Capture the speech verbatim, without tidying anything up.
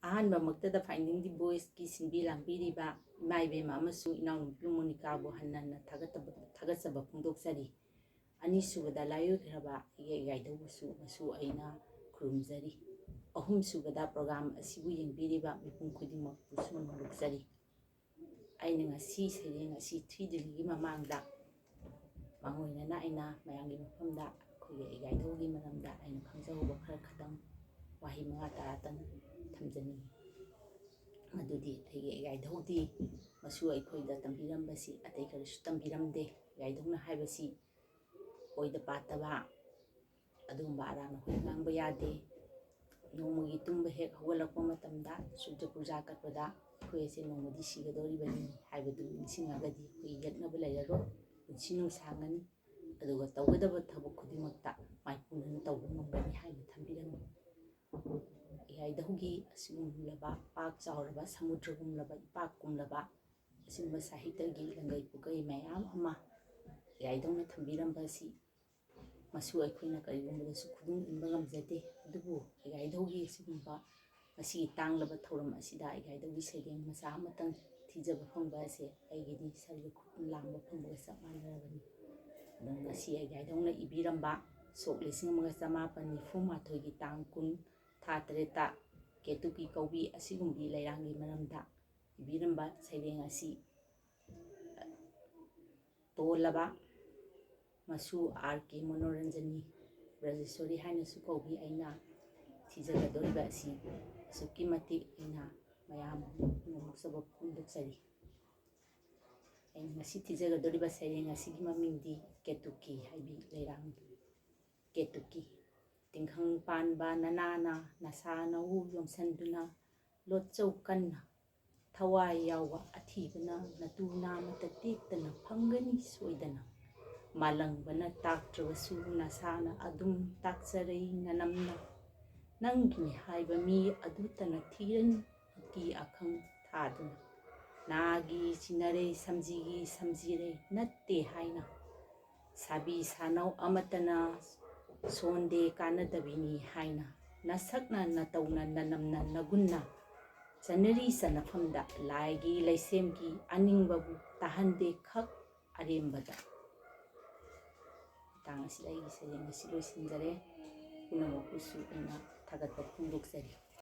ꯑꯍꯥꯟꯕꯃꯛꯇꯗ Finding the Voiceꯀꯤ ꯁꯤꯟꯕꯤ ꯂꯥꯡꯕꯤꯔꯤꯕ ꯏꯃꯥ ꯏꯕꯦꯝꯃ ꯑꯃꯁꯨꯡ ꯏꯅꯥꯎꯅꯨꯄꯤ ꯃꯣꯅꯤꯀꯥꯕꯨ ꯍꯟꯅ ꯍꯟꯅ ꯊꯥꯒꯠꯇꯕ-, ꯊꯥꯒꯠꯆꯕ ꯐꯣꯡꯗꯣꯛꯆꯔꯤ꯫ ꯑꯅꯤꯁꯨꯕꯗ ꯂꯥꯏꯑꯣꯏꯈ꯭ꯔꯕ ꯏꯒꯦ ꯏꯒꯥꯏꯗꯧꯕꯨꯁꯨ ꯃꯁꯨ ꯑꯩꯅ ꯈꯨꯔꯨꯝꯖꯔꯤ꯫ ꯑꯍꯨꯝꯁꯨꯕꯗ program ꯑꯁꯤꯕꯨ ꯌꯦꯡꯕꯤꯔꯤꯕ ꯃꯤꯄꯨꯝ ꯈꯨꯗꯤꯡꯃꯛꯄꯨꯁꯨ ꯅꯣꯡꯂꯨꯛꯆꯔꯤ꯫ ꯑꯩꯅ ꯉꯁꯤ ꯁꯩꯔꯦꯡ ꯑꯁꯤ ꯊꯤꯗ꯭ꯔꯤꯉꯩꯒꯤ ꯃꯃꯥꯡꯗ ꯃꯥꯡꯑꯣꯏꯅꯅ ꯑꯩꯅ ꯃꯌꯥꯝꯒꯤ ꯃꯐꯝꯗ ꯑꯩꯈꯣꯏꯒꯤ ꯏꯒꯥꯏꯗꯧꯒꯤ ꯃꯔꯝꯗ ꯑꯩꯅ ꯈꯪꯖꯍꯧꯕ ꯈꯔ ꯈꯛꯇꯪ ꯋꯥꯍꯩ ꯃꯉꯥ ꯇꯔꯥꯇꯪ ꯊꯝꯖꯅꯤꯡꯏ꯫ ꯃꯗꯨꯗꯤ ꯑꯩꯒꯤ ꯏꯒꯥꯏꯗꯧꯗꯤ ꯃꯁꯨ ꯑꯩꯈꯣꯏꯗ ꯇꯝꯕꯤꯔꯝꯕꯁꯤ ꯑꯇꯩ ꯀꯔꯤꯁꯨ ꯇꯝꯕꯤꯔꯝꯗꯦ꯫ ꯏꯒꯥꯏꯗꯧꯅ ꯍꯥꯏꯕꯁꯤ ꯑꯣꯏꯗ ꯄꯥꯗꯕ, ꯑꯗꯨꯒꯨꯝꯕ ꯑꯔꯥꯟ ꯑꯈꯣꯏ ꯉꯥꯡꯕ ꯌꯥꯗꯦ꯫ ꯅꯣꯡꯃꯒꯤ ꯇꯨꯝꯕ ꯍꯦꯛ ꯍꯧꯒꯠꯂꯛꯄ ꯃꯇꯝꯗ ꯁꯨꯔꯖ ꯄꯨꯖꯥ ꯀꯠꯄꯗ ꯑꯩꯈꯣꯏ ꯑꯁꯦ ꯅꯣꯡꯃꯗꯤ ꯁꯤꯒꯗꯧꯔꯤꯕꯅꯤ ꯍꯥꯏꯕꯗꯨ ꯅꯤꯡꯁꯤꯡꯉꯒꯗꯤ ꯑꯩꯈꯣꯏ ꯌꯦꯛꯅꯕ ꯂꯩꯔꯔꯣꯏ, ꯄꯨꯟꯁꯤ ꯅꯨꯡꯁꯥꯡꯒꯅꯤ꯫ ꯑꯗꯨꯒ ꯇꯧꯒꯗꯕ ꯊꯕꯛ ꯈꯨꯗꯤꯡꯃꯛꯇ ꯃꯥꯏꯄꯨꯅꯅ ꯇꯧꯕ ꯉꯝꯒꯅꯤ ꯍꯥꯏꯅ ꯊꯝꯕꯤꯔꯝꯃꯤ꯫ ꯏꯒꯥꯏꯗꯧꯒꯤ ꯑꯁꯤꯒꯨꯝꯂꯕ ꯄꯥꯛ ꯆꯥꯎꯔꯕ ꯁꯃꯨꯗ꯭ꯔꯒꯨꯝꯂꯕ ꯏꯄꯥꯛꯀꯨꯝꯂꯕ ꯑꯁꯤꯒꯨꯝꯕ ꯁꯥꯍꯤꯇ꯭ꯌꯒꯤ ꯂꯪꯒꯩ ꯄꯨꯀꯩ ꯃꯌꯥꯝ ꯑꯃ ꯏꯒꯥꯏꯗꯧꯅ ꯊꯝꯕꯤꯔꯝꯕ ꯑꯁꯤ ꯃꯁꯨ ꯑꯩꯈꯣꯏꯅ ꯀꯔꯤꯒꯨꯝꯕꯗꯁꯨ ꯈꯨꯗꯨꯡ ꯏꯟꯕ ꯉꯝꯖꯗꯦ꯫ ꯑꯗꯨꯕꯨ ꯏꯒꯥꯏꯗꯧꯒꯤ ꯑꯁꯤꯒꯨꯝꯕ ꯃꯁꯤꯒꯤ ꯇꯥꯡꯂꯕ ꯊꯧꯔꯝ ꯑꯁꯤꯗ ꯏꯒꯥꯏꯗꯧꯒꯤ ꯁꯩꯔꯦꯡ ꯃꯆꯥ ꯑꯃꯇꯪ ꯊꯤꯖꯕ ꯐꯪꯕ ꯑꯁꯦ ꯑꯩꯒꯤꯗꯤ ꯁꯔꯒ ꯈꯨꯠ ꯂꯥꯝꯕ ꯐꯪꯕꯒ ꯆꯞ ꯃꯥꯟꯅꯔꯕꯅꯤ꯫ ꯑꯗꯨꯅ ꯉꯁꯤ ꯏꯒꯥꯏꯗꯧꯅ ꯏꯕꯤꯔꯝꯕ ꯁꯣꯛ ꯂꯤꯁꯤꯡ ꯑꯃꯒ ꯆꯃꯥꯄꯟ ꯅꯤꯐꯨ ꯃꯥꯊꯣꯏꯒꯤ ꯇꯥꯡ ꯀꯨꯟ, ꯊꯥ ꯇꯔꯦꯠꯇ ꯀꯦꯇꯨꯀꯤ ꯀꯧꯕꯤ ꯑꯁꯤꯒꯨꯝꯕꯤ ꯂꯩꯔꯥꯡꯒꯤ ꯃꯔꯝꯗ ꯏꯕꯤꯔꯝꯕ ꯁꯩꯔꯦꯡ ꯑꯁꯤ ꯇꯣꯜꯂꯕ ꯃꯁꯨ ꯑꯥꯔ ꯀꯦ ꯃꯅꯣꯔꯟꯖꯅꯤ ꯕ꯭ꯔꯖꯦꯁꯣꯔꯤ ꯍꯥꯏꯅꯁꯨ ꯀꯧꯕꯤ ꯑꯩꯅ ꯊꯤꯖꯒꯗꯧꯔꯤꯕ ꯑꯁꯤ ꯑꯁꯨꯛꯀꯤ ꯃꯇꯤꯛ ꯑꯩꯅ ꯃꯌꯥꯝ ꯅꯣꯛꯆꯕ ꯐꯣꯡꯗꯣꯛꯆꯔꯤ꯫ ꯑꯩꯅ ꯉꯁꯤ ꯊꯤꯖꯒꯗꯧꯔꯤꯕ ꯁꯩꯔꯦꯡ ꯑꯁꯤꯒꯤ ꯃꯃꯤꯡꯗꯤ ꯀꯦꯇꯨꯀꯤ ꯍꯥꯏꯕꯤ ꯂꯩꯔꯥꯡꯒꯤ꯫ ꯀꯦꯇꯨꯀꯤ꯫ ꯇꯤꯡꯈꯪ ꯄꯥꯟꯕ ꯅꯅꯥꯅ ꯅꯁꯥ ꯅꯎ ꯌꯣꯝꯁꯟꯗꯨꯅ ꯂꯣꯠꯆꯧ ꯀꯟꯅ꯫ ꯊꯋꯥꯏ ꯌꯥꯎꯕ ꯑꯊꯤꯕꯅ ꯅꯇꯨ ꯅꯥꯃꯠꯇ ꯇꯦꯛꯇꯅ ꯐꯪꯒꯅꯤ ꯁꯣꯏꯗꯅ꯫ ꯃꯥꯂꯪꯕꯅ ꯇꯥꯛꯇ꯭ꯔꯕꯁꯨ ꯅꯁꯥꯅ ꯑꯗꯨꯝ ꯇꯥꯛꯆꯔꯩ ꯅꯅꯝꯅ꯫ ꯅꯪꯒꯤꯅꯤ ꯍꯥꯏꯕ ꯃꯤ ꯑꯗꯨꯇꯅ ꯊꯤꯔꯅꯤ ꯑꯀꯤ ꯑꯈꯪ ꯊꯥꯗꯨꯅ꯫ ꯅꯥꯒꯤ ꯆꯤꯟꯅꯔꯩ ꯁꯝꯖꯤꯒꯤ ꯁꯝꯖꯤꯔꯩ ꯅꯠꯇꯦ ꯍꯥꯏꯅ꯫ ꯁꯥꯕꯤ ꯁꯥꯅꯧ ꯑꯃꯠꯇꯅ ꯁꯣꯟꯗꯦ ꯀꯥꯟꯅꯗꯕꯤꯅꯤ ꯍꯥꯏꯅ꯫ ꯅꯁꯛꯅ ꯅꯇꯧꯅ ꯅꯅꯝꯅ ꯅꯒꯨꯟꯅ ꯆꯟꯅꯔꯤ ꯆꯟꯅꯐꯝꯗ ꯂꯥꯏꯒꯤ ꯂꯩꯁꯦꯝꯒꯤ ꯑꯅꯤꯡꯕꯕꯨ ꯇꯥꯍꯟꯗꯦ ꯈꯛ ꯑꯔꯦꯝꯕꯗ꯫ ꯃꯇꯥꯡ ꯑꯁꯤꯗ ꯑꯩꯒꯤ ꯁꯩꯔꯦꯡ ꯑꯁꯤ ꯂꯣꯏꯁꯤꯟꯖꯔꯦ꯫ ꯄꯨꯝꯅꯃꯛꯄꯨꯁꯨ ꯑꯩꯅ ꯊꯥꯒꯠꯄ ꯐꯣꯡꯗꯣꯛꯆꯔꯤ꯫